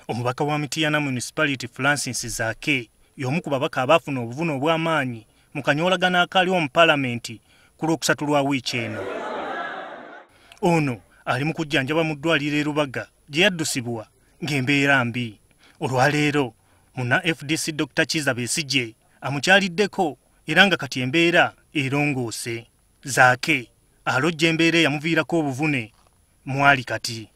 Omubaka wa Mityana Municipality Francis Zaake y'omu ku babaka abaafuna obuvune obw'amaanyi mu kanyoolagano akaaliwo mu Paalamenti ku Lwokusatu lwa wiiki eno. Ono ali mu kujjanjabwa mu ddwaliro e Lubaga gye yaddusibwa ng'embeera mbi. Olwaleero munna FDC Dr. Kizza Besigye amukyaliddeko era nga kati embeera erongoose. Zaake alojja embeera eyamuviirako obuvune mwali kati.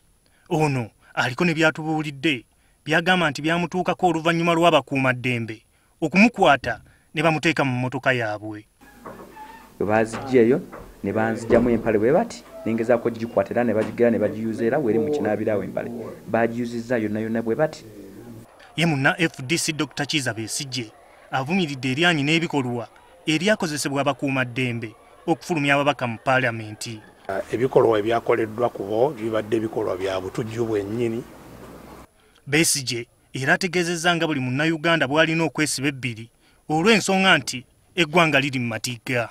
Ono aliko ne byatubuulidde byagamba nti byamutuukako oluvannyuma lw'abakuumaddembe okumukwata ne bamuteeka mu mmotoka yaabwe. Bwe baazijja eyo ne banzigyamu empale bwe bati, nengezaako gikwata era ne bagigera ne bagiyuza, era weri mu kinaabirawo empale bagiyuzizza yonna yonna bwe bati. Ye munna FDC Dr. Kizza Besigye avumiridde eryanyi n'ebikolwa eryakozesebwa abakuumaddembe okufulumya ababaka mu Paalamenti. Ebikolwa ebyakoleddwa ku bo bibadde bikolwa bya butujju bwennyini. Besigye era ategeezezza nga buli Munnayuganda bw'alina okwesiba ebbiri olw'ensonga nti eggwanga liri mu matigga.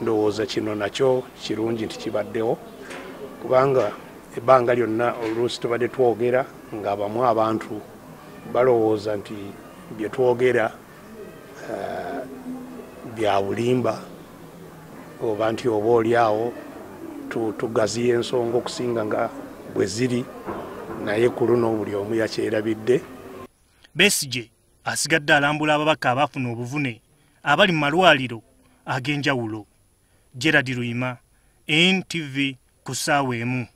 Ndowooza kino nakyo kirungi nti kibaddewo, kubanga ebbanga lyonna oluusi tubadde twogera ng'abamu abantu balowooza nti bye twogera bya bulimba, oba nti oba oli awo tugaziya ensonga okusinga nga bwe ziri, naye ku luno buli omu yakyerabidde. Besigye asigadde alambula ababaka abaafuna obuvune abali mu malwaliro ag'enjawulo. Gerard Luyima, NTV, ku ssaawa 1.